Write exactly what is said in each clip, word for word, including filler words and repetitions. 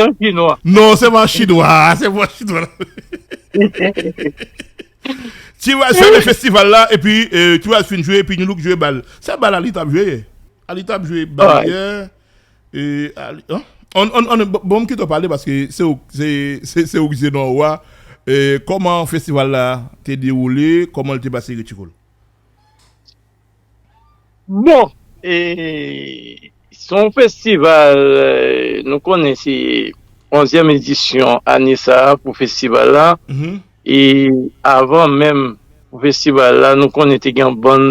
yon chinwa. Non, se pa chinwa, se pa chinwa. T-Raz fèmen festival la, epi eh, T-Raz fin jwe, epi New Look jwe bal. Se bal a li t ap jwe. A li t ap jwe bal yè. E, a li- an? An, an, an, bon, bon, m kite w pale paske se ou, se, se, se ou ki se non ou a. E, kòman festival la te dewoule, kòman l te pase Ritchie Cole? Bon, e, se yon festival, eh, nou konnen se onzyèm edisyon ane sa a pou festival la. E avan menm pou festival la, nou konnen te gen yon bann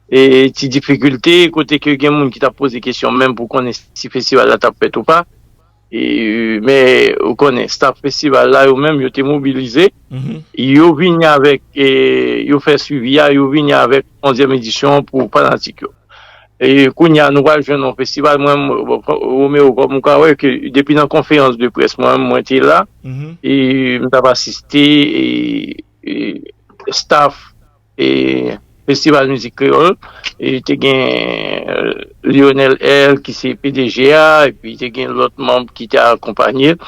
e, ti difikilte, kote ke gen moun ki t ap poze kesyon menm pou konnen si festival la t ap fèt ou pa. E, men, ou konnen, staff festival la, yo menm, yo te mobilize. Yo vini avèk, e, yo fè swivi a, yo vini avèk onzyèm edisyon pou fanatik yo. E kounye a, nou pral jwenn yon festival. Mwen, Romeo, kòm ou ka wè, ke depi nan konferans de près, mwen, mwen te la, e m t ap asiste, e, e staff e, Festival Mizik Kreyòl. E te gen eh, Lionel L ki se P D G a, epi te gen lòt manm ki te akonpanye l,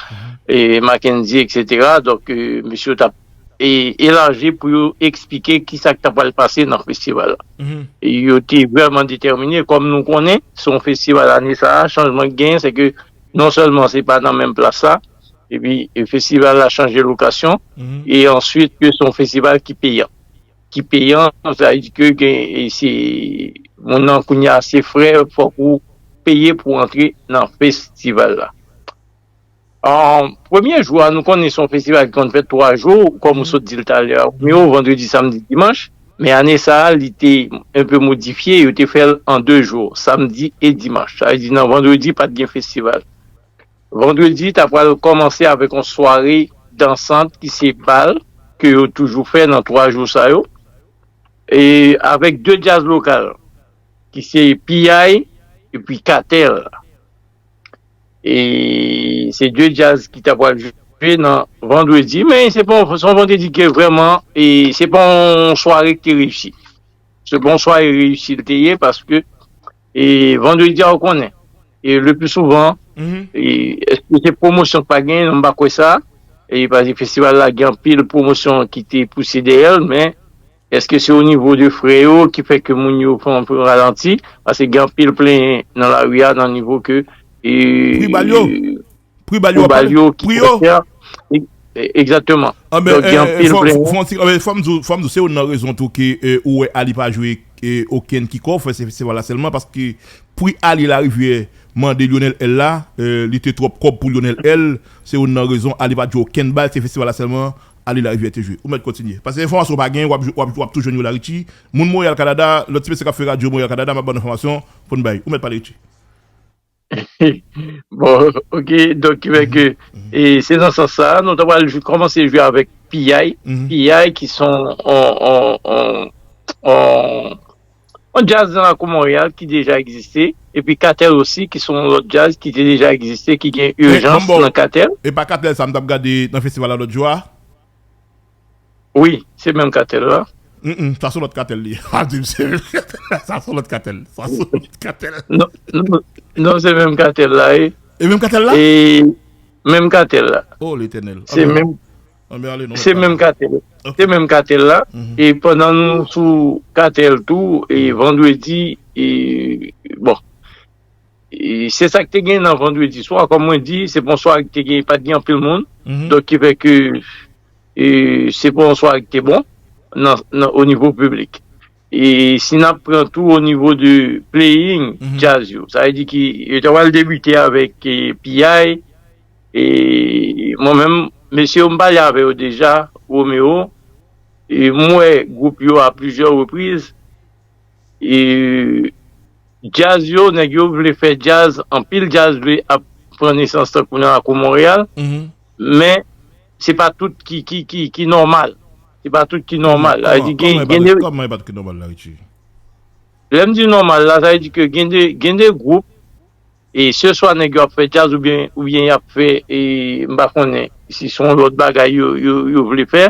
e Mackendy, et cetera. Donk, eh, mesye yo t ap e, elaji pou yo eksplike ki sa k ta pral pase nan festival la. E yo te vrèman detèmine, kòm nou konnen, se yon festival ane sa a, chanjman ki genyen, se ke non sèlman se pa nan menm plas la, epi e, festival la chanje lokasyon, e answit ke se yon festival ki peyan. Ki peyan, sa vle di ke gen, e se, moun nan kounye a se frè, fòk ou peye pou antre nan festival la. An premye jou a, nou konnen se yon festival ki konn fèt twa jou, kòm ou sot di l talè a, Romeo, vandredi, samdi, dimanch. Men ane sa a, li te enpe modifye, yo te fè l an de jou, samdi e dimanch. Sa vle di nan vandredi, pa t gen festival. Vandredi, ta pral kòmanse avèk yon sware dansant ki se bal, ke yo toujou fè nan twa jou sa yo. E avèk de djaz lokal, ki se Piyay epi Katèl. E se de djaz ki ta pral jwe nan vandredi, men se pa se yon vandredi ke vrèman, e se pa yon sware ki te reyisi. Se pa yon sware reyisi l te ye, paske e vandredi a, ou konnen, e le pli souvan, e èske se pwomosyon k pa genyen? Non, m pa kwè sa. E paske festival la gen anpil pwomosyon ki te pouse dèyè l, men èske se o nivo de frè yo ki fè ke moun yo fè yon ralanti? Paske gen anpil plenyen nan lari a nan nivo ke e, Pri bal yo? Pri bal yo, pri bal yo ki trè chè. Egzakteman. Donk gen anpil plenyen. Fò m di w, se youn nan rezon tou ke ou wè Ali pa jwe okenn kikòf, se festival la sèlman, paske pri Ali Larivière mande Lionel L la, li te twòp kòb pou Lionel L, se youn nan rezon Ali pa t jwe okenn bal, se festival la sèlman Ali Larivière te jwe. Ou mèt kontinye. Paske enfòmasyon w pa gen, w ap, w ap, w ap tou jwenn yo la, Richie. Moun Montréal, Kanada, lòt ti mesye k ap fè radyo Montréal, Kanada, m ap ba nou enfòmasyon pou n bay. Ou mèt pale, Richie. Bon, ok, donk ki fè ke e, se nan sans sa a, nou ta pral kòmanse jwe avèk Piyay. Piyay ki se yon yon yon yon yon djaz nan lakou Monreyal ki deja egziste, epi Katèl osi ki se yon lòt djaz ki te deja egziste, ki gen ijans nan Katèl. E pa Katèl sa m t ap gade nan festival la lòt jou a? Wi, se menm Katèl la. Mm, sa se lòt Katèl li. Pa di m se menm Katèl la. Sa se lòt Katèl. Sa se lòt Katèl. Non, non, non, se menm Katèl la, wi. E menm Katèl la? E menm Katèl la. Oh, Letènèl. Se menm, se menm Katèl. Se menm Katèl la. E pandan nou sou Katèl tou, e vandredi, e bon. E se sa k te gen nan vandredi swa, kòm mwen di, se pa yon sware ki te gen, pa t gen anpil moun. Donk ki fè ke e, se pa yon sware ki te bon nan, nan, o nivo piblik. E si n ap pran tou o nivo de playing djaz yo, sa vle di ki yo te pral debite avèk e, Piyay, e mwen menm, mesye yo m pale avè yo deja, Romeo, e m wè gwoup yo a plizyè repriz, e djaz yo, nèg yo vle fè djaz, anpil djaz vle ap pran nesans tankou nan lakou Monreyal, men se pa tout ki, ki, ki, ki nòmal. Se pa tout ki nòmal. Sa vle di gen, gen de... Kòman e pa tout ki nòmal la, Richie? Lè m di nòmal la, sa vle di ke gen de, gen de gwoup, e se swa nèg yo ap fè djaz oubyen, oubyen y ap fè, e m pa konnen si se yon lòt bagay yo, yo, yo vle fè,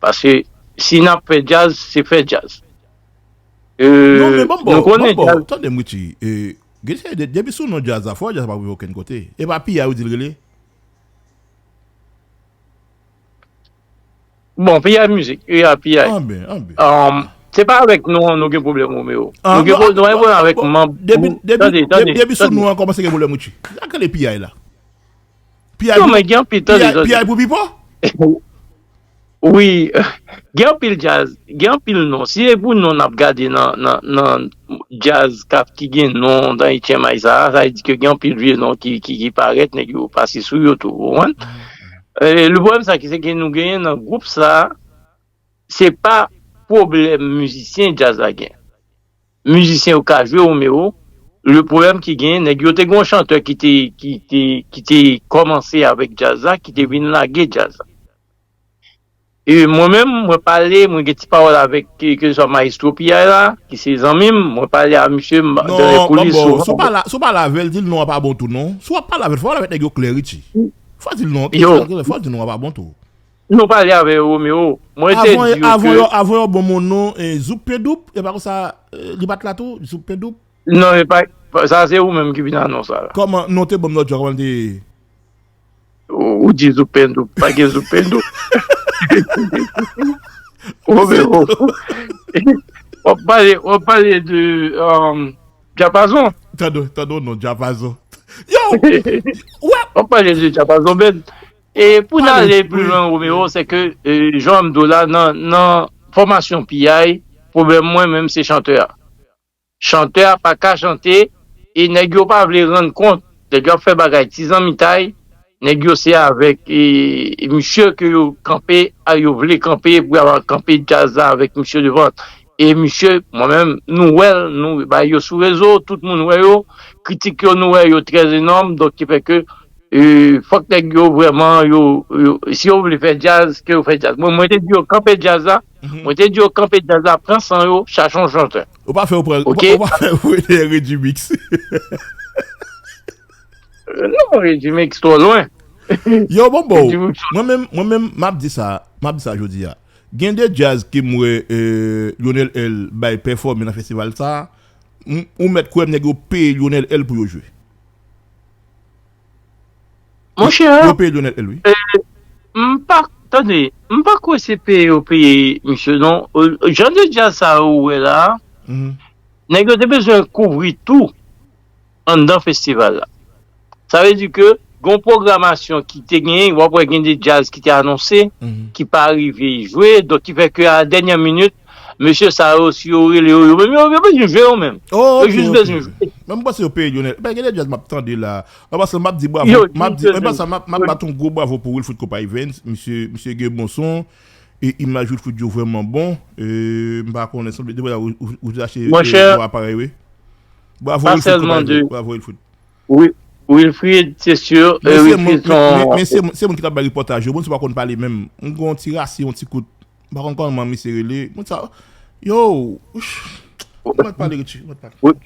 paske si n ap fè djaz, se fè djaz. Non, men ban m ba w, ban m ba w, tande m, Richie. Gen de, depi sou non djaz la, fò djaz la pa rive okenn kote. E pa Piyay ou di l rele? Bon, piyay mizik, wi, a piyay. Anben, anben. Um, se pa avèk nou, nou gen pwoblèm, Romeo. Ah, nou gen non, pwoblèm, nou gen pwoblèm avèk manm. Depi, depi, tande, tande, depi sou tande. Nou an kòmanse gen pwoblèm, Richie. Sa k rele piyay la? Piyay non, pou, men gen anpil, tande, piyay, tande. Piyay pou Pipo? Wi, gen anpil djaz, gen anpil non. Si e pou non n ap gade nan, nan, nan djaz k ap, ki gen non nan H M I sa a, sa vle di ke gen anpil vye non ki, ki, ki parèt, nèg yo pase sou yo tou, ou konprann? E, le pwoblèm sa ki se ke nou genyen nan gwoup sa a, se pa pwoblèm mizisyen djaz la gen. Mizisyen yo ka jwe Romeo, le pwoblèm ki gen, nèg yo te gen yon chantè ki te, ki te, ki te kòmanse avèk djaz la, ki te vin lage djaz la. E mwen menm, mwen pale, mwen gen ti pawòl avèk, ke, ke swa mayestwo piyay la, ki se zanmi m, mwen pale a misye, m, dan lè koulis souvan. Non, bon, si w pale, si w pale avè l, di l non an pa bon tou, non. Si w ap pale avè l, fò w pale avèk nèg yo klè, Richie. Fò w di l non, fò w di l non an pa bon tou. Nou pale avè Romeo. Mwen te di yo ke avan yo, avan yo ban m yon non, e, Zouk Pendoup, e pa konsa, e, li pa t la tou, Zouk Pendoup? Non, e pa, sa se ou menm ki vin anonse sa la. Kòman, non te ban m lòt jou a, kòman l te ye? Ou, ou di Zouk Pendoup, pa gen Zouk Pendoup. Romeo. W ap pale, w ap pale de, um, Djapazon. Tande, tande non, Djapazon. Yo! W ap pale de Djapazon, Ben. E pou n ale pli lwen, Romeo, se ke, e, jan m di w la, nan, nan fòmasyon piyay, pwoblèm mwen menm, se chantè a. Chantè a pa ka chante, e nèg yo pa vle rann kont. Nèg yo ap fè bagay ti zanmitay, nèg yo se avèk, e, e misye ke yo kanpe, a yo vle kanpe, pou yo kanpe djaz la avèk misye devan. E misye, mwen menm, nou wè l, nou bay yo sou rezo, tout moun wè yo, kritik yo, nou wè yo trè enòm, donk ki fè ke, e, fòk nèg yo vrèman, yo, yo, si yo vle fè djaz, ke yo fè djaz. Mwen, mwen te di yo kanpe djaz la, mwen te di yo kanpe djaz la, pran san yo, chache yon chantè. Ou pa fè yo pran, ou pa, ou pa fè yo pran Regimix. Non, Regimix twò lwen. Yo, bon, bon. Mwen menm, mwen menm, m ap di sa, m ap di sa jodi a. Gen de djaz ke m wè, e, Lionel L bay pèfòme nan festival sa a, m, ou mèt kwè m nèg yo peye Lionel L pou yo jwe. Monchè, yo peye Lionel L, wi. E, m pa, tande, m pa kwè se peye yo peye misye, non. E, jan de djaz sa yo ou wè la, nèg yo te bezwen kouvri tou anndan festival la. Sa vle di ke gen yon pwogramasyon ki te genyen, w ap wè gen de djaz ki te anonse, ki pa rive jwe, donk ki fè ke a la dènyè minit, mesye sa yo, si yo rele yo, yo menm, yo, yo bezwen jwe yo menm. Yo jis bezwen jwe. Men m panse yo peye Lionel. Ben, gen de djaz m ap tande la. An pasan, m ap di bravo, m ap di, an pasan, m ap, m ap bat yon gwo bravo pou Wilfrid Copaivens, misye, misye gen bon son, e imaj Wilfrid yo vrèman bon, e m pa konnen, sanble, depi la, ou, ou, ou te achte, e, yon aparèy, wi. Bravo, Wilfrid Copaivens, bravo, Wilfrid. Wi, Wilfrid, se si, e, Wilfrid se, se, se moun ki t ap bay repòtaj yo, moun sa pa konn pale menm. M gon ti rasi, yon ti kout, m pa konn kòman misye rele. Moun sa, yo, ou mèt pale, Richie, ou mèt pale.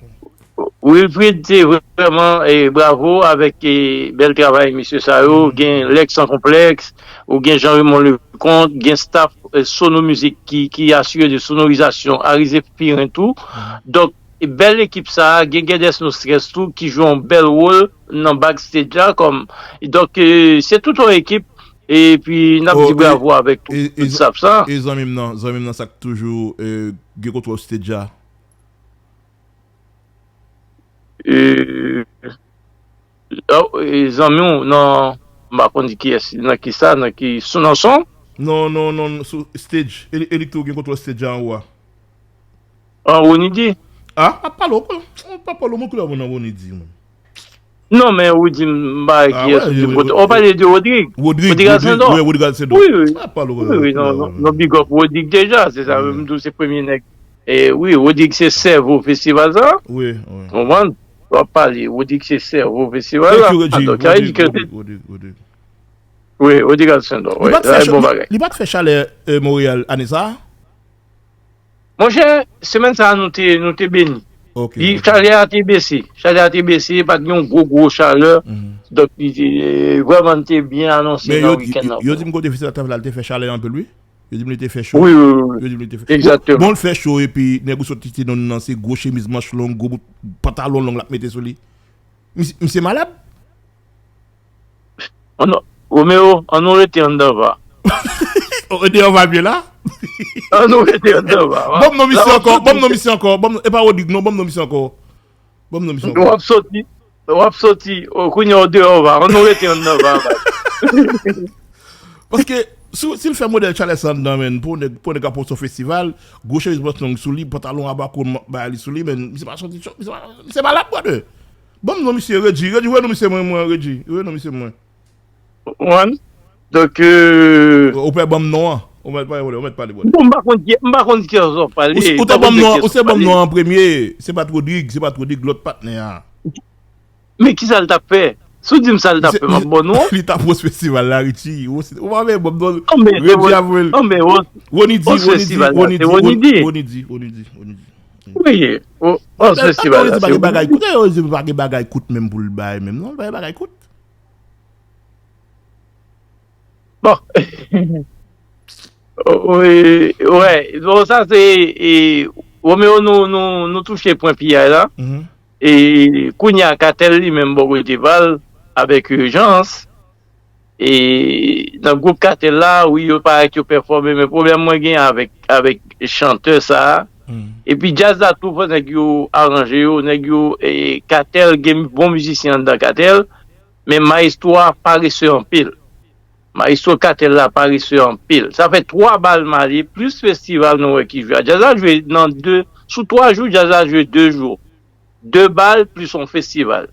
Wilfrid, se vrèman, e, bravo avèk, e, bèl travay mesye sa yo. Gen Lèk San Konplèks, ou gen Jean Raymond Leconte, gen staff, e, Sono Music ki, ki asire de sonorizasyon, Arizé Pirin tou. Donk, e bèl ekip sa a, gen Guedes No Stress tou, ki jwe yon bèl wòl nan backstage la, kòm, donk, e, se tout yon ekip, epi n ap di bravo avèk tout, tout staff sa. E zanmi m nan, zanmi m nan sa k toujou, e, gen kontwòl stage a. E, oh, e zanmi w nan, m pa konn di kiyès, nan ki sa, nan ki, nan son? Non, non, non, sou stage. E li, e li tou gen kontwòl stage a anwo a. An Ronidi? Ah, ap pale w, pa pale w, mwen koulè mwen nan Ronidi, mwen. Non, men ou di m pa kiyès ou di m kote. Ou pale de Rodrig. Rodrig, Rodrig Alcindor. Wi, Rodrig Alcindor. Wi, wi. Wi, wi, non, non, non, big up Rodrig deja, se sa menm tou, se premye nèg. E wi, Rodrig se sèvo festival sa. Wi, wi. Konprann? W ap pale, Rodrig se sèvo festival la. Thank you, Rodrig, Rodrig, Rodrig. Wi, Rodrig Alcindor. Wi, sa se bon bagay. Li pa t fè chalè, e, Montréal ane sa a? Monchè, semèn sa a nou te, nou te beni. Ok, ok. Chalè a te bese. Chalè a te bese, pa t gen yon gwo, gwo chalè. Donk, li te, vrèman, li te byen anonse nan wikenn nan. Men yo di m kote festival Travèl la, li te fè chalè anpil, wi. Yo di m li te fè cho. Wi, wi, wi. Yo di m li te fè. Egzakteman. Bon, bon, l fè cho, epi nèg ou sot Titi non nan se gwo chemiz manch long, gwo bout pantalon long l ap mete sou li. Misye, misye malad? An nou, Romeo, an nou rete anndan va. Deyò vibe la? An nou rete anndan vibe. Ban m non misye ankò, ban m non misye ankò. E pa Rodrig non, ban m non misye ankò. Ban m non misye ankò. W ap soti, w ap soti, kounye a w deyò vibe. An nou rete anndan vibe. Paske si l fè modèl Charleston anndan menm, pou nèg pou nèg ap pran sou festival, gwo chemiz mant long sou li, pantalon abako bay li sou li, men misye pa soti, misye pa lap brother. Ban m non misye, Redji, Redji, wè non misye mwen, mwen, Redji, wè non misye mwen. One. Donk, euh, Ou pè ban m non an. Ou mèt pale, ou mèt pale, brother. Bon, m pa konn ki, m pa konn ki sa w pale. Ou te ban m non, ou te ban m non an premye. Se pa t Rodrig, se pa t Rodrig, lòt patnè a. Men ki sa l t ap fè? Si w di m sa l t ap fè, m ap ban w non an. Li t ap host festival la, Richie. Ou pa wè ban m non. Redji ap wè l. Ronnie D, Ronnie D, Ronnie D, Ronnie D, Ronnie D. Wi, host festival la. Pa gen bagay kout, yo di pa gen bagay kout menm pou l bay menm non, pa gen bagay kout. Bon. Wi, wè. Bon, sa se e, Romeo, nou, nou, nou touche pwen piyay la. E kounye a Katèl li menm bò kote pa l avèk Ijans. E nan gwoup Katèl la, wi, yo parèt yo pèfòme, men pwoblèm mwen gen avèk, avèk chantè sa a. Epi djaz la tou, fò nèg yo aranje yo, nèg yo, e, Katèl, gen bon mizisyen anndan Katèl, men mayestwo a parese anpil. Mayestwo Katèl la parese anpil. Sa fè twa bal m ale, plis festival nou wè ki jwe a. Djaz la jwe nan de, sou twa jou, djaz la jwe de jou. De bal plis yon festival.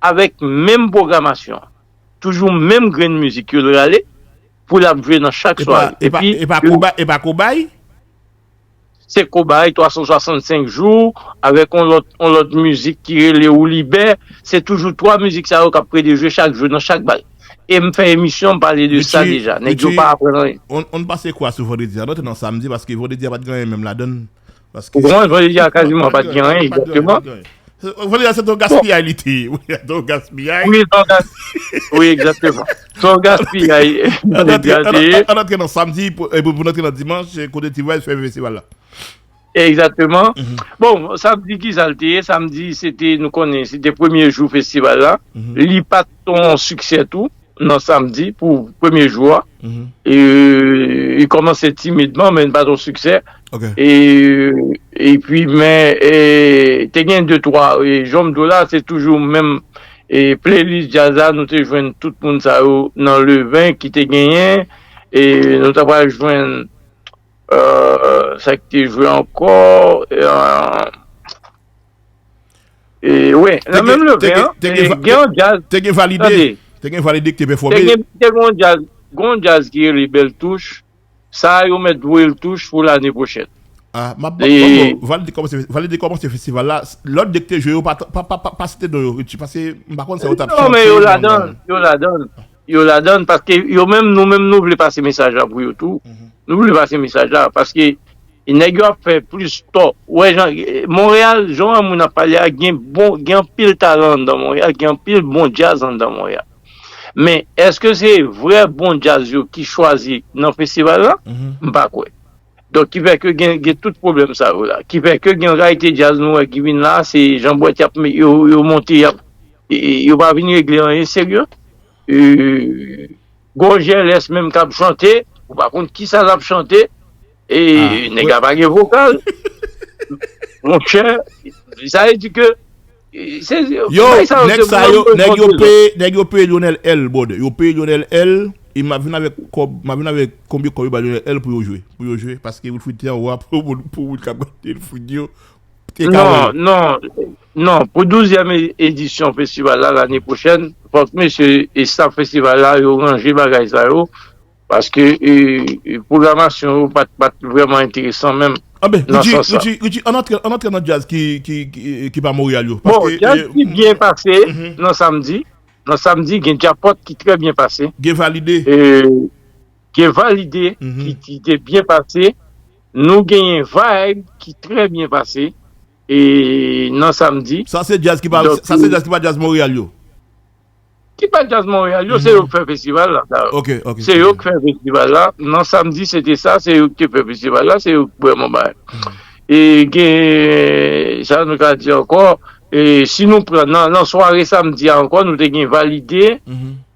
Avèk menm pwogramasyon. Toujou menm grenn mizik yo l rale pou l ap jwe nan chak sware. Epi, e pa Kobay? Se Kobay, twa san swasant senk jou, avèk yon lòt, yon lòt mizik ki rele Ou Libè. Se toujou twa mizik sa yo k ap plede jwe chak jou nan chak bal. E m fè emisyon, m pale de sa deja. Nèg yo pa aprann anyen. Ann pase kwa sou vandredi a, nou te nan samdi, paske vandredi a pa t gen anyen menm ladann. Ou konprann, vandredi a kaziman pa t gen anyen, egzakteman. Vandredi a se te yon gaspiyay li te ye. Wi, se te yon gaspiyay. Wi, se yon gas, wi, egzakteman. Se yon gaspiyay. Vandredi a te ye. Ann antre nan samdi pou, pou n antre nan dimanch, kote T-Vice fè festival la. Egzakteman. Bon, samdi ki sa l te ye? Samdi, se te, nou konnen, se te premye jou festival la. Li pa t yon siksè tou nan samdi pou premye jou a. E, li kòmanse timidman, men li pa t yon siksè. E, epi, men, e, te gen de twa, e, jan m di w la, se toujou menm, e, playlist djaz la, nou te jwenn tout moun sa yo nan Leven ki te genyen. E, nou ta pral jwenn, e, sa ki te jwe ankò, e, E, wi, nan menm Leven an, te gen yon djaz. Te gen Valide. Tande. Te gen Valide ki te pèfòme. Te gen, te gen yon djaz, gen yon djaz ki rele Bèl Touch. Sa a, yo mèt voye l touch pou lane pwochèn. Ah, m ap ban, ban, Valide kòmanse, Valide kòmanse festival la. Lòt de ki te jwe yo, pa, pa, pa, pa, pa site non yo, Richie, paske m pa konn sa yo t ap chante. Non, men yo ladann, yo ladann. Yo ladann, paske yo menm, nou menm, nou vle pase mesaj la pou yo tou. Nou vle pase mesaj la, paske e nèg yo ap fè plis tò. Ou wè jan, Monreyal, jan wè moun ap pale a, gen bon, gen anpil talan anndan Monreyal, gen anpil bon djaz anndan Monreyal. Men, èske se vrè bon djaz yo ki chwazi nan festival la? M pa kwè. Donk, ki fè ke gen, gen tout pwoblèm sa yo la. Ki fè ke gen rayte djaz nou wè ki vin la, se jan bwèt y ap, yo, yo monte, y ap, e, e, yo pa vin regle anyen serye. E, Gon G L S menm k ap chante, ou pa konn kisa l ap chante, e nèg la pa gen vokal. Monchè, sa vle di ke, e, se, yo, nèg sa yo, nèg yo peye, nèg yo peye Lionel L, brother. Yo peye Lionel L, e m ap vin avèk kòb, m ap vin avèk konbyen kòb yo ba Lionel L pou yo jwe, pou yo jwe, paske Wilfrid te anwo a pou, pou, pou moun k ap gade Wilfrid yo. Non, non, non, pou douzyèm e-, edisyon festival la lane pwochèn, fòk mesye e staf festival la yo ranje bagay sa yo, paske, e, e, pwogramasyon yo pa t, pa t vrèman enteresan menm nan sans sa. Richie, Richie, ann antre, ann antre nan djaz ki, ki, ki, ki pa Monreyal yo. Bon, djaz ki byen pase nan samdi, nan samdi, gen Djapòt ki trè byen pase. Gen Valide. E, gen Valide ki, ki te byen pase. Nou genyen Vibe ki trè byen pase, e, nan samdi. Sa se djaz ki pa, sa se djaz ki pa djaz Monreyal yo? Ki pa djaz Monreyal yo, se yo k fè festival la, dayè. Se yo k fè festival la. Nan samdi, se te sa, se yo ki te fè festival la, se yo k vrèman bay. E gen, sa nou ka di ankò, e si nou pran nan, nan sware samdi a ankò, nou te gen Valide,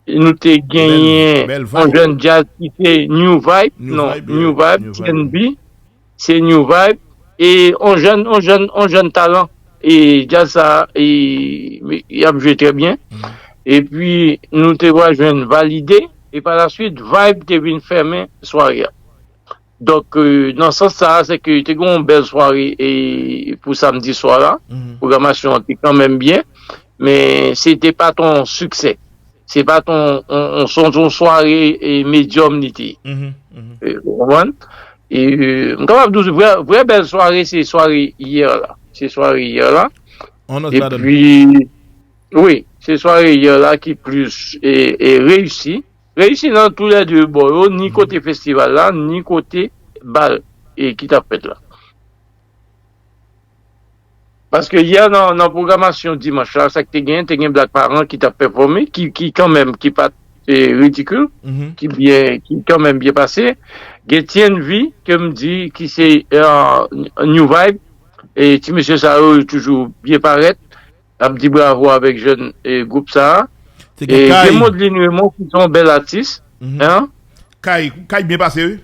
Nou te genyen yon jèn djaz ki se New Vibe, non, New Vibe, T N B, se New Vibe. E yon jèn, yon jèn, yon jèn talan. E djaz sa, e, y ap jwe trè byen. Epi, nou te va jwenn Valide. E pa la swit, Vibe te vin fèmen sware a. Donk, euh, nan sans sa, se ke te gen yon bèl sware e, pou samdi swa la. Pwogramasyon an te kanmenm byen, men se te pa t yon siksè. Se pa t yon, yon, yon, se yon sware e, medyòm li te ye. Euh, ou konprann? E, euh, m kapab di w, vrè, vrè bèl sware, se sware yè la. Se sware yè la. Epi, wi, se sware yè la ki plis e, e reyisi. Reyisi nan toulède bò yo, ni kote festival la, ni kote bal e ki t ap fèt la. Paske yè nan, nan pwogramasyon dimanch la, sa k te gen, te gen Black Parent ki t ap pèfòme, ki, ki kanmenm, ki pa t, e, ridikil, ki byen, ki kanmenm byen pase. Gen T N V, ke m di, ki se, e, New Vibe, e ti mesye sa yo, yo toujou byen parèt. Ap di bravo avèk jèn, e, gwoup sa a. E gen Modeline Raymond ki se yon bèl atis. Hein? Kay, Kay byen pase, wi.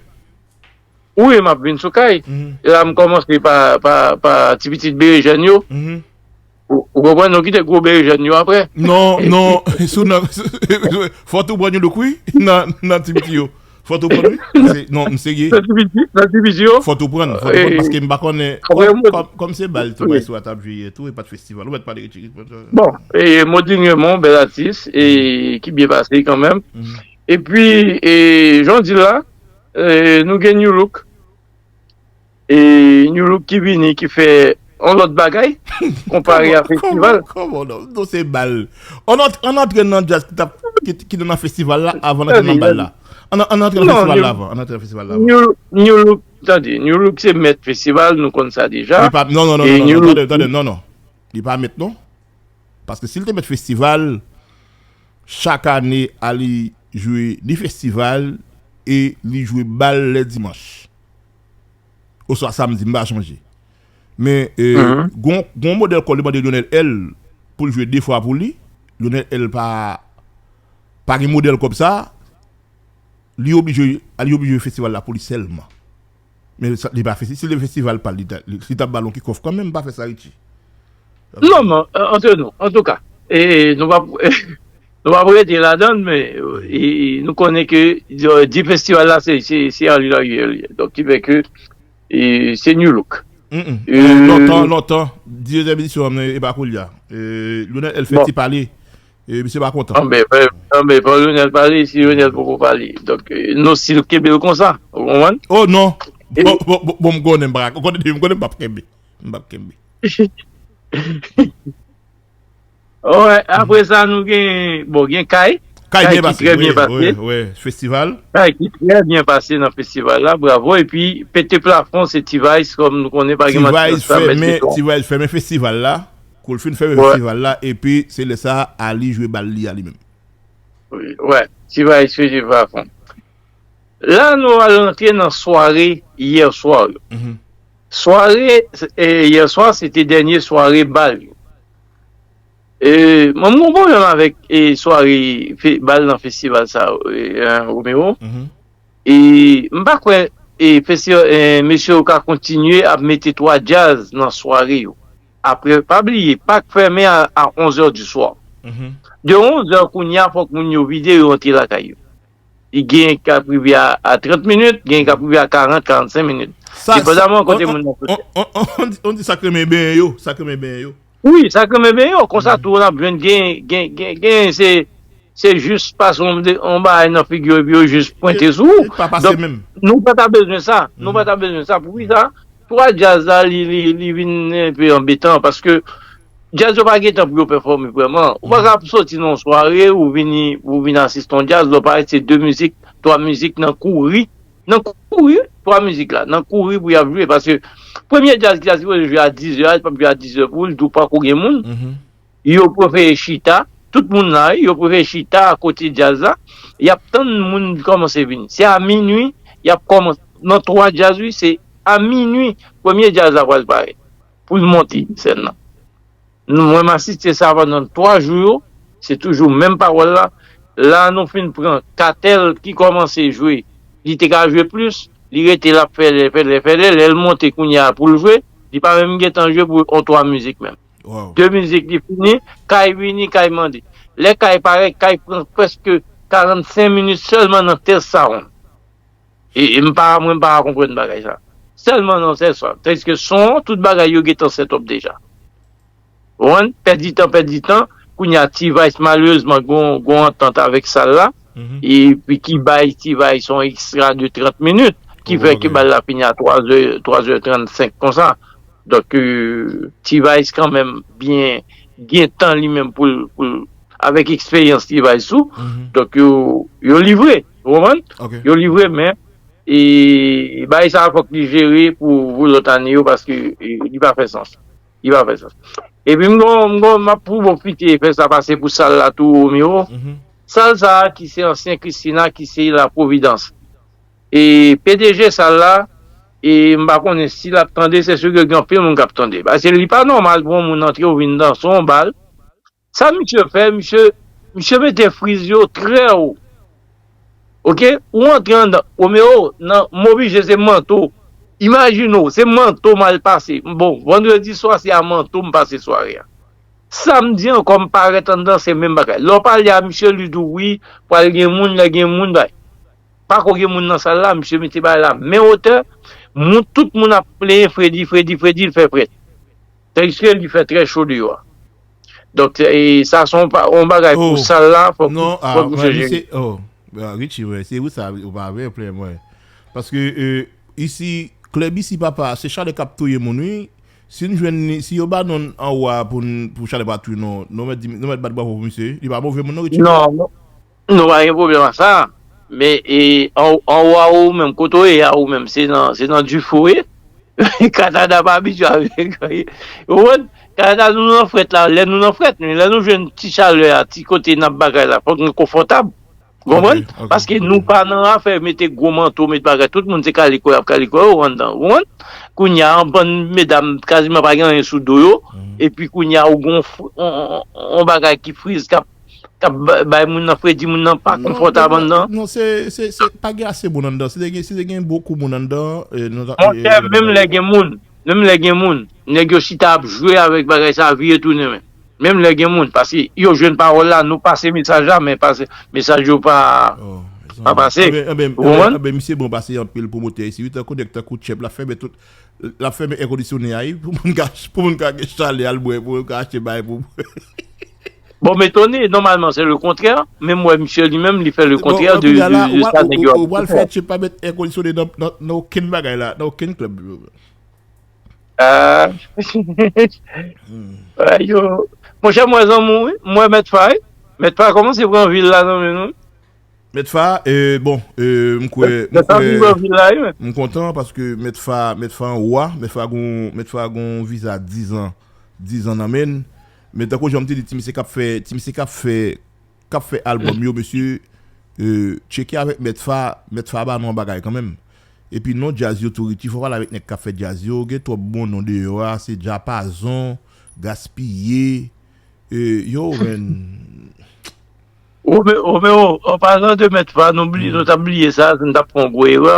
Wi, m ap vin sou Kay. E la, m kòmanse pa, pa, pa ti pitit berejèn yo. Ou, ou konprann, nou kite gwo berejèn yo apre. Non, non, sou nan, fò tou pran yon louk, wi, nan, nan ti pitit yo. Fò tou pran, wi. Paske, non, m serye. Nan ti pitit, nan ti pitit yo. Fò tou pran, fò tou pran, paske m pa konnen, kòm, kòm, kòm se bal tou, bay sou a t ap jwe tou, e pa t festival, ou mèt pale, Richie. Bon, e Modin Raymond, bèl atis, e ki byen pase kanmenm. Epi, e, jan w di l la, e, nou gen New Look. E, New Look ki vini, ki fè yon lòt bagay, konpare a festival. Kòman, kòman, non, non, se bal. Ann ant-, ann antre nan djaz ki t ap, ki, ki nan festival la, avan n antre nan bal la. Ann, ann antre nan festival la avan, ann antre nan festival la avan. New, New Look, tande, New Look se mèt festival, nou konn sa deja. Li pa, non, non, non, non, non, tande, tande, non, non. Li pa mèt, non. Paske si l te mèt festival, chak ane, a li jwe ni festival e li jwe bal lè dimanch. Oswa samdi, m pa sonje. Men, e, gon, gon modèl kòb li mande Lionel L pou l jwe de fwa pou li. Lionel L pa, pa gen modèl kòb sa. Li oblije, li oblije festival la pou li sèlman. Men sa, li pa festi-, si li festival pa l, li ta, li, li t ap ba l yon kikòf kanmenm, pa fè sa, Richie. Non, non, euh, entre nous, en tout cas, e, nou pa, nou pa pou rete ladan l, men, e, nou konnen ke, euh, di festival la, se, se, se Arly Larrière li ye. Donk, ki fè ke, e, se New Look. Mm, mm. Euh, lontan, lontan, dezyèm edisyon an, e pa koulye a. E, Lionel L fè ti pale, e, misye pa kontan. Anben, fè, anben, fè Lionel pale, si Lionel poko pale. Donk, e, nou stil kenbe l konsa, ou konprann? Oh non! E bon, bon, bon, bon, m konnen m pa, m konnen, m konnen m p ap kenbe. M p ap kenbe. Wè, apre sa, nou gen, bon, gen Kay. Kay byen pase, wi, wi, wi, festival. Kay ki trè byen pase nan festival la, bravo. Epi, pete plafon, se T-Vice, kòm nou konnen, pa gen manti nan sa, mèt beton. T-Vice fèmen festival la, kou l fin fèmen festival la, epi se lè sa a, Arly jwe bal li a li menm. Wi, wè, T-Vice fè fè fafon. La, nou al rantre nan sware yè swa yo. Sware, e, yè swa, se te dènye sware bal yo. E, mwen, m gon pwoblèm avèk, e, sware fe-, bal nan festival sa yo, e, Romero. E, m pa kwè, e, festi-, e, mesye yo ka kontinye ap mete twa djaz nan sware yo. Apre, pa bliye, Pak fèmen a, a onz è di swa. De onz è kounye a, fòk moun yo vide, yo rantre lakay yo. Li gen k ap rive a, a trant minit, gen k ap rive a karant, karannsenk minit. Depandaman kote moun nan soti. On, on, on, on di, on di sa k renmen benyen yo, sa k renmen benyen yo. Wi, sa k renmen benyen yo. Konsa tou, n ap jwenn gen, gen, gen, gen, se, se jis pase yon, yon bagay nan figi yo, epi yo jis pwente sou ou. Donk, nou pa ta bezwen sa. Nou pa ta bezwen sa. Poukisa? Twa djaz la, li, li, li vin enpe anbetan, paske djaz yo pa gen tan pou yo pèfòme vrèman. Ou pa ka soti nan yon sware, ou vini, ou vin asiste yon djaz, lè w parèt se de mizik, twa mizik nan kouri. Nan kouri, twa mizik la, nan kouri pou y ap jwe, paske premye djaz ki ta sipoze jwe a diz è a, li p ap jwe a diz è pou l, di w pako gen moun. Yo prefere chita, tout moun la, wi, yo prefere chita akote djaz la, y ap tann moun kòmanse vini. Se a minui, y ap kòmanse, nan twa djaz, wi, se a minui, premye djaz la pral parèt, pou l monte sèn nan. Nou, mwen, m asiste sa pandan twa jou yo, se toujou menm pawòl la, La nou fin pran Katèl ki kòmanse jwe. Li te ka jwe plis, li rete l ap fè lè, fè lè, fè lè. Lè l monte kounye a pou l jwe, li pa menm gen tan jwe pou yon twa mizik menm. De mizik li fini, Kay vini, Kay mande. Lè Kay parèt, Kay pran prèske karannsenk minit sèlman nan tèt sa. E, e m pa, mwen m pa konprann bagay sa. Sèlman nan sèl sa. Tandis ke son, tout bagay yo gentan set up deja. Ou konprann? Pèdi tan, pèdi tan. Kounye a, T-Vice, malerezman, gon, gon antant avèk sal la. Epi ki bay T-Vice yon ekstra de trant minit. Ki fè ke bal la fini a twa zè, twa zè trannsenk konsa. Donk, euh, T-Vice kanmenm byen gen tan li menm pou l, pou l, avèk eksperyans T-Vice tou. Donk, yo, yo livre, ou konprann? Yo livre, men, e, bagay sa a fòk li jere pou, pou lòt ane yo, paske, e, li pa fè sans. Li pa fè sans. Epi, m gon, m gon, m ap pwofite fè sa pase pou sal la tou, Romero. Sal sa a ki se ansyen Christina, ki se La Providence. E P D G sal la, e m pa konnen si l ap tande, se si ke gen anpil moun k ap tande. Paske li pa nòmal pou yon moun antre ou vin danse yon bal. Sa misye fè, misye, misye mete friz yo trè wo. Oke? Ou antre anndan, Romeo, nan, m oblije se manto. Imajine w, se manto m al pase. Bon, vandredi swa, se a manto m pase sware a. Samdi ankò, m parèt anndan, se menm bagay. Lè w pale a misye, li di w wi, pral gen moun, lè gen moun, bay. Pako gen moun nan sal la, misye mete bagay la men wotè, moun, tout moun ap plenyen Fredi, Fredi, Fredi, l fè frèt. Tandis ke li fè trè cho deyò a. Donk, e, sa se yon pa, yon bagay pou sal la, fòk, non, fòk misye jere. Oh, ah, Richie, wè, se ou sa, ou pa vle plenyen mwen. Paske, e, isi, klèb isi, papa, se chalè k ap touye moun, wi. Si n jwenn li, si yo ba nou anwa pou n, pou chalè pa touye nou, nou mèt di, nou mèt bat bravo pou misye. Li pa move moun, non, Richie? Non, non. Nou pa gen pwoblèm ak sa. Men, e, an, anwa ou menm, kote w ye a ou menm, se nan, se nan dife w ye. Kanada pa abitye avèk, ou konprann? Kanada, nou nan frèt la, lè nou nan frèt, men lè nou jwenn ti chalè a, ti kote n ap bagay la, fòk nou konfòtab. Ou konprann? Paske nou pa nan afè mete gwo manto, met bagay. Tout moun se kaliko y ap kaliko yo anndan. Ou konprann? Kounye a, yon bann medam kaziman pa gen anyen sou do yo. Epi kounye a, ou gon, on, on, on bagay ki friz, k ap k ap ba- bay moun nan fredi, moun nan pa konfòtab anndan. Non, se, se, se pa gen ase moun anndan. Si te gen, si te gen bokou moun anndan, e, nou ta- Monchè, e, menm lè gen moun, menm lè gen moun, nèg yo chita ap jwe avèk bagay sa, vire tounen men. Menm lè gen moun, paske yo jwenn pawòl la, nou pase mesaj la, men pase, mesaj yo pa, pa pase. Ou konprann? Anben, misye bon pase anpil pwomotè isi, wi, tankou nèg tankou Tchèp, l ap fèmen tout, l ap fèmen èkondisyone a, wi, pou moun ka, pou moun ka gen chalè al bwè, pou moun ka achte bagay pou bwè. Bon, m etone, nòmalman, se le kontrè. Men m wè misye li menm, li fè le kontrè de, de, de sa nèg yo ap fè. Ou pral fè Tchèp pa met èkondisyone nan, nan, nan okenn bagay la, nan okenn klèb. Ah. Ay, yo. Monchè, m wè zanmi w, wi. M wè Mèt Fa, wi. Mèt Fa kòmanse pran vil la nan men nou. Mèt Fa, e, bon, e, m kwè, m kwè, m kontan paske Mèt Fa, Mèt Fa an wa, Mèt Fa gon, Mèt Fa gon viza diz an, diz an nan men l. Men tankou jan m te di, ti misye k ap fè, ti misye k ap fè, k ap fè albòm yo, mesye, e, tcheke avèk Mèt Fa, Mèt Fa ba nou yon bagay kanmenm. Epi non djaz yo tou, Richie, fò w pale avèk nèg k ap fè djaz yo, gen twòp bon non deyò a, se Djapazon, Gaspiye, e, yo, men. Romeo, Romeo, an palan de Mèt Fa, nou bliye, nou t ap bliye sa, nou t ap fè yon gwo erè.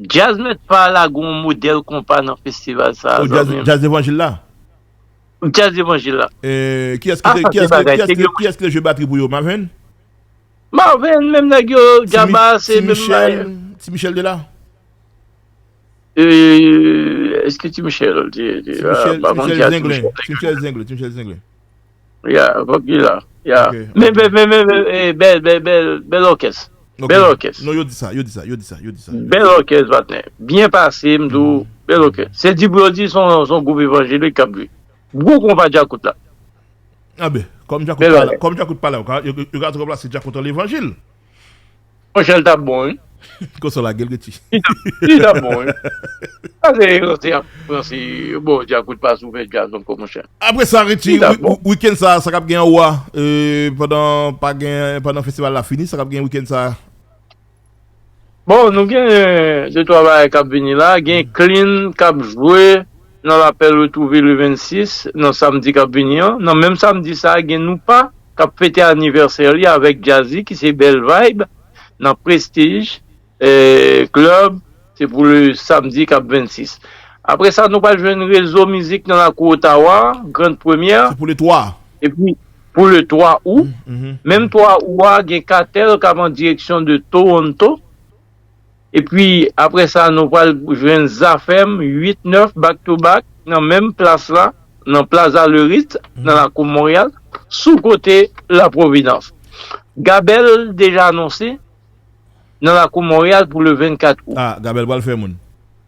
Djaz Mèt Fa lage yon modèl konpa nan festival sa, zanmi m. Djaz Levanjil la? Djaz Levanjil la. E, kiyès ki te, kiyès ki, kiyès ki, kiyès ki te jwe batri pou yo, Mavin? Mavin, menm nèg yo, Djaba, se menm bagay. Ti Michel, Ti Michel te la? E, èske Ti Michel te, te la? Ti Michel, Ti Michel Zenglen. Ti Michel Zenglen, Ti Michel Zenglen. Ya, fòk li la. Ya. Men, men, men, men, men, e, bèl, bèl, bèl, bèl òkès. Bèl òkès. Non, yo di sa, yo di sa, yo di sa, yo di sa. Bèl òkès, patnè. Byen pase, m di w, bèl òkès. Se di pou yo di se yon, se yon gwoup evanjelik k ap jwe. Gwo konpa djakout la. Anben, kòm djakout pa la, kòm djakout pa la, yo ka, yo, yo ka tou ranplase djakout an levanjil. Monchè, l t ap bon, wi. Konsa w lage l, Richie. Li t ap, li t ap bon, wi. Sa se, se ap, se, bon, djakout pa sou fè djaz ankò, monchè. Apre sa, Richie, wi-, wi-, wikenn sa, sa k ap gen anwa, e, pandan, pa gen, pandan festival la fini, sa k ap gen wikenn sa? Bon, nou gen de twa bagay k ap vini la. Gen Clean k ap jwe nan Lapèl Retwouve le vennsis, nan samdi k ap vini an. Nan menm samdi sa a, gen Nou Pa k ap fete anivèsè li avèk djaz li, ki se Bèl Vibe, nan Prestige, eh, Club, se pou le samdi k ap vennsis. Apre sa, nou pral jwenn Rezo Mizik nan lakou Ottawa, Grand Première. Se pou le twa. Epi, pou le twa ou, menm twa ou a, gen Katèl k ap an direksyon de Toronto. Epi, apre sa, nou pral jwenn Zafèm uit nèf back to back nan menm plas la, nan Plaza Le Ritz, nan lakou Monreyal, sou kote La Providence. Gabèl deja anonse nan lakou Monreyal pou le vennkat out. Ah, Gabèl pral fè moun.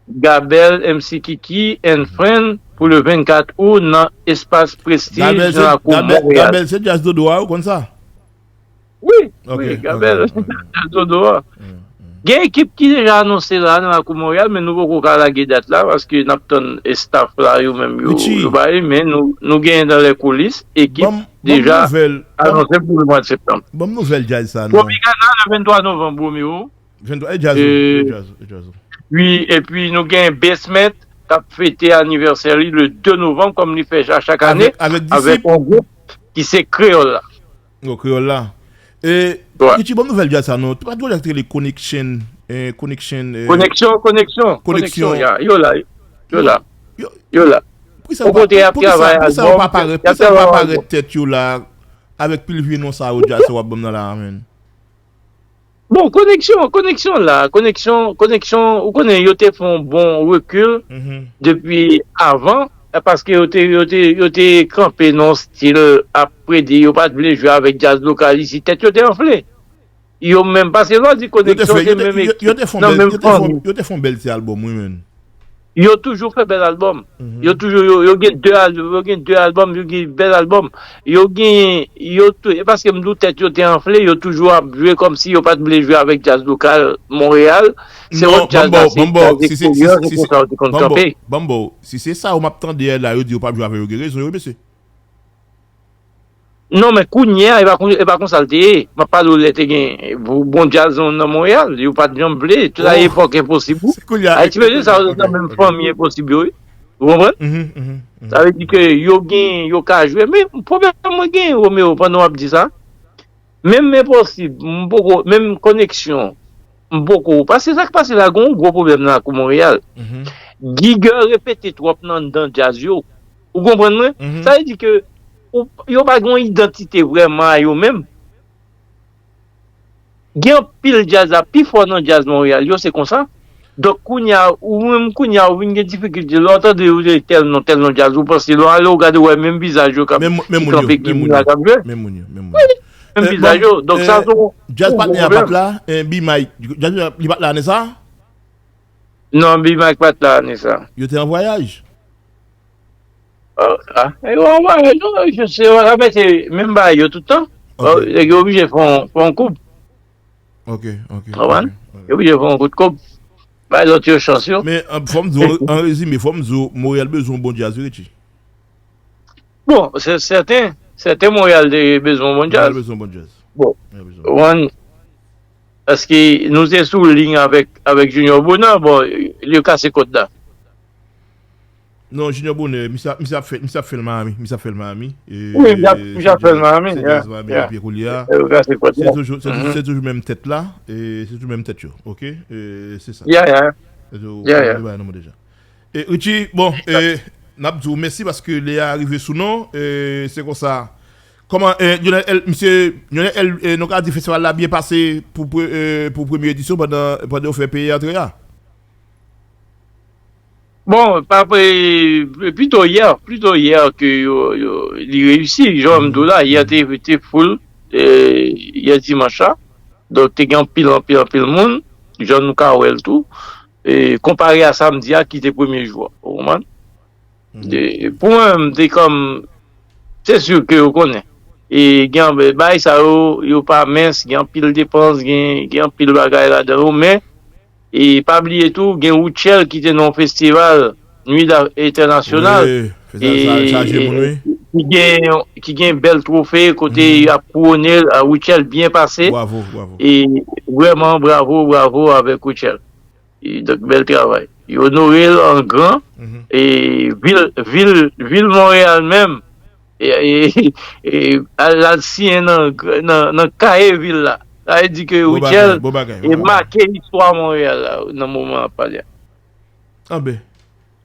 Gabèl, M C Kiki and Friend pou le vennkat out nan espas Prestige nan lakou Monreyal. Gabèl se djaz dodo a, ou konn sa? Wi, wi, Gabèl, djaz dodo a. Gen ekip ki deja anonse la nan lakou Monreyal, men nou poko ka lage dat la, paske n ap tann staff la, yo menm, yo, yo bay, men nou, nou genyen dans les coulisses, ekip deja anonse pou le mwa de septanm. Ban m nouvèl djaz sa, non. Tropicana le vennntwa novanm, Romeo. Vennntwa, e djaz ou, e djaz ou, e djaz ou. Wi, epi nou gen Basement, k ap fete anivèsè li le de novanm, kòm li fè a chak ane, avèk yon gwoup ki se Kreyòl la. Yo, Kreyòl la. E, Richie, ban m nouvèl djaz sa, non. Te pa t gon djaz ki te rele Connection, eh, Connection, eh, Koneksyon, koneksyon, koneksyon, ya, yo la, yo la, yo la. Pou ki sa yo pa, pou ki sa, pou ki sa yo pa parèt, pou ki sa yo pa parèt tèt yo la, avèk pil vye non sa yo djaz sa w ap ban m nan la a, menn? Bon, koneksyon, koneksyon la, koneksyon, koneksyon, ou konnen, yo te fè yon bon rekil depi avan, paske yo te, yo te, yo te kanpe nan yon stil ap plede, yo pa t vle jwe avèk djaz lokal isit, tèt yo te anfle. Yo menm, paske lè w di koneksyon, se menm ekip, nan menm fanmi. Yo te fè yon bèl ti albòm, wi, menn. Yo toujou fè bèl albòm. Yo toujou, yo, yo gen de al-, yo gen de albòm, yo gen bèl albòm. Yo gen, yo tou, e paske m di w tèt yo te anfle, yo toujou ap jwe kòmsi yo pa t vle jwe avèk djaz lokal Monreyal. Se yon djaz la, se djaz eksteryè, se konsa yo te konn kanpe. Ban m ba w, si se sa yo m ap tande la, yo di yo p ap jwe avè yo, gen rezon yo, wi, mesye. Non, men kounye a, e pa kon-, e pa konsa l te ye. M ap pale w lè te gen bon djaz nan, nan Monreyal. Yo pa t janm vle. Tout a epòk enposib. Ayiti, mesye, sa yo nan menm fanmi enposib yo, wi. Ou konprann? Sa vle di ke yo gen, yo ka jwe. Men pwoblèm mwen gen, Romeo, pandan w ap di sa. Menm enposib, m poko, menm koneksyon, m poko. Paske sa k pase la, gen yon gwo pwoblèm nan lakou Monreyal. Gigè repete twòp nan, nan djaz yo. Ou konprann mwen? Sa vle di ke ou, yo pa gen yon idantite vrèman a yo menm. Gen anpil djaz la, pi fò nan djaz Monreyal yo, se konsa. Donk, kounye a, ou menm kounye a, ou vin gen difikilte. Lè w tande yo di tèl non, tèl non djaz, ou panse, lè w ale, w gade, w wè menm vizaj yo k ap, ki kanpe, ki vin la, k ap jwe. Menm moun yo, menm moun yo. Wi, menm vizaj yo. Donk, sa, se yon gwo pwoblèm. Djaz patnè a pa t la, eh, B-Mike, djaz li pa t la ane sa? Non, B-Mike pa t la ane sa. Yo te an vwayaj. Ah, e yo an vwayaj, yo, yo, se yo ka mete menm bagay yo tout tan. Nèg yo oblije fè yon, fè yon koub. Ok, ok. Konprann? Yo oblije fè yon kout koub. Bay lòt yo chans yo. Men, an, fò m di w, an rezime, fò m di w, Monreyal bezwen yon bon djaz, wi, Richie. Bon, se sèten, sèten Monreyal te bezwen yon bon djaz. Monreyal bezwen yon bon djaz. Bon, Monreyal bezwen yon bon djaz. Paske nou te sou liy avèk, avèk Junior Bonheur, bon, li kase kòd la. Non, Junior Bonheur, misye ap, misye ap fè, misye ap fè l Miami, misye ap fè l Miami. Wi, misye ap, misye ap fè l Miami, se djaz Miami epi koulye a. Se toujou, se toujou, se toujou menm tèt la, e se toujou menm tèt yo, ok? E se sa. Ya, ya. Se tou, ya, ya. Deja. E Richie, bon, e, n ap di w mèsi paske lè a rive sou nou, e se konsa. Kòman, e, Lionel L, misye, Lionel L, e, nou ka di festival la byen pase pou pre-, e, pou premye edisyon pandan, pandan yo fè peye antre a? Bon, pa pre-, pito yè, pito yè ke yo, yo, li reyisi. Jan m di w la, yè te, te full, e, yè dimanch la. Donk, te gen anpil, anpil, anpil moun, jan nou ka wè l tou. E, konpare a samdi a, ki te premye jou a. Ou konprann? E, pou mwen, m te kòm, se si ke ou konnen. E, gen, bagay sa yo, yo pa mens, gen anpil depans, gen, gen anpil bagay ladan yo, men, e pa bliye tou, gen Rutshelle ki te nan yon festival, Nuit Internationale, wi, festival sa, chaje moun, wi, ki gen, ki gen bèl twofe, kote y ap kouwone l, a, Rutshelle byen pase. Bravo, bravo. E vrèman, bravo, bravo avèk Rutshelle. E, donk, bèl travay. Yo onore l an gran. E vil, vil, vil Monreyal menm, e, e, e, al, al siyen nan, nan, nan kaye vil la. Sa vle di ke Richel e make istwa Monreyal la nan moman ap pale a. Anben,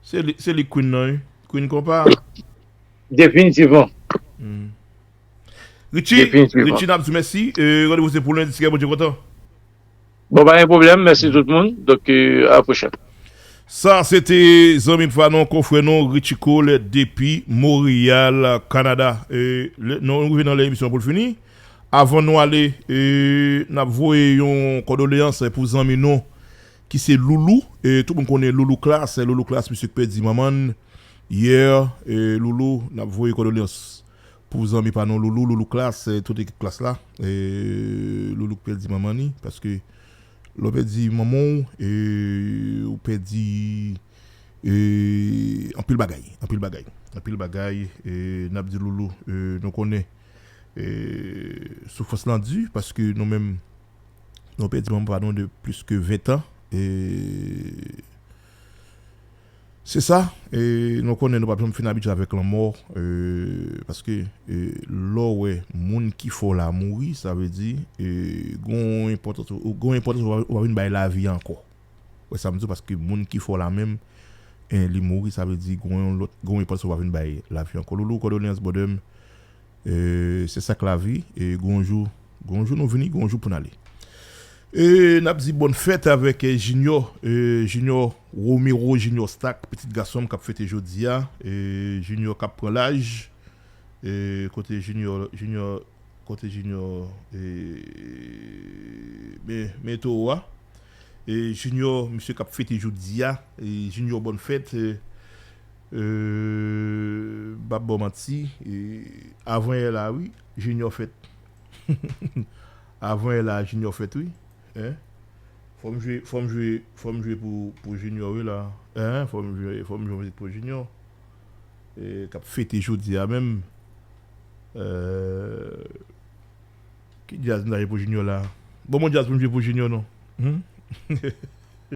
se li, se li Queen nan, wi. Queen konpa. Definitivman. Hmm. Richie, Richie, n ap di w mèsi. E, randevou se pou lendi, si Bondye kontan. Bon, pa gen pwoblèm. Mèsi tout moun. Donk, e, a la pwochèn. Sa, se te zanmi m pa nou, konfrè nou, Richie Cole, depi Montréal, Kanada. E, lè, nou rive nan lè emisyon pou l fini. Avan nou ale, e, n ap voye yon kondoleyans pou zanmi nou, ki se Loulou. E, tout moun konnen Loulou Klass, Loulou Klass, misye k pèdi manman l yè. E, Loulou, n ap voye kondoleyans pou zanmi pa nou Loulou, Loulou Klass, e, tout ekip Klass la. E, Loulou k pèdi manman li, paske lè w pèdi manman w, e, ou pèdi, e, anpil bagay, anpil bagay, anpil bagay. E, n ap di Loulou, e, nou konnen, e, soufrans lan di, paske nou menm, nou pèdi manman pa nou de plis ke ven tan. E, se sa, e, nou konnen nou p ap janm fin abitye avèk lanmò, e, paske, e, lè w wè moun ki fè w la mouri, sa vle di, e, gon enpòtans, gon enpòtans ou pa, ou pa vin bay lavi ankò. Wè sa m di w, paske moun ki fè w la menm, e, li mouri, sa vle di gon yon lòt, gon enpòtans ou pa vin bay lavi ankò. Loulou, kondoleyans, brother m. E, se sa k lavi. E, gon jou, gon jou nou vini, gon jou pou n ale. E, n ap di bòn fèt avèk, e, Junior, e, Junior Romero, Junior Stack, pitit gason m k ap fete jodi a. E, Junior k ap pran laj. E, kote Junior, Junior, kote Junior, e, men, men towo a. E, Junior, misye k ap fete jodi a. E, Junior, bòn fèt. E, e, m p ap ba w manti. E, avan yè la, wi, Junior fèt. Avan yè la, Junior fèt, wi. Hein? Fò m jwe, fò m jwe, fò m jwe pou, pou Junior, wi, la. Hein? Fò m jwe, fò m jwe yon mizik pou Junior. E, k ap fete jodi a menm. Euh, ki djaz m ta jwe pou Junior la? Bon, bon djaz pou m jwe pou Junior, non. Hmm?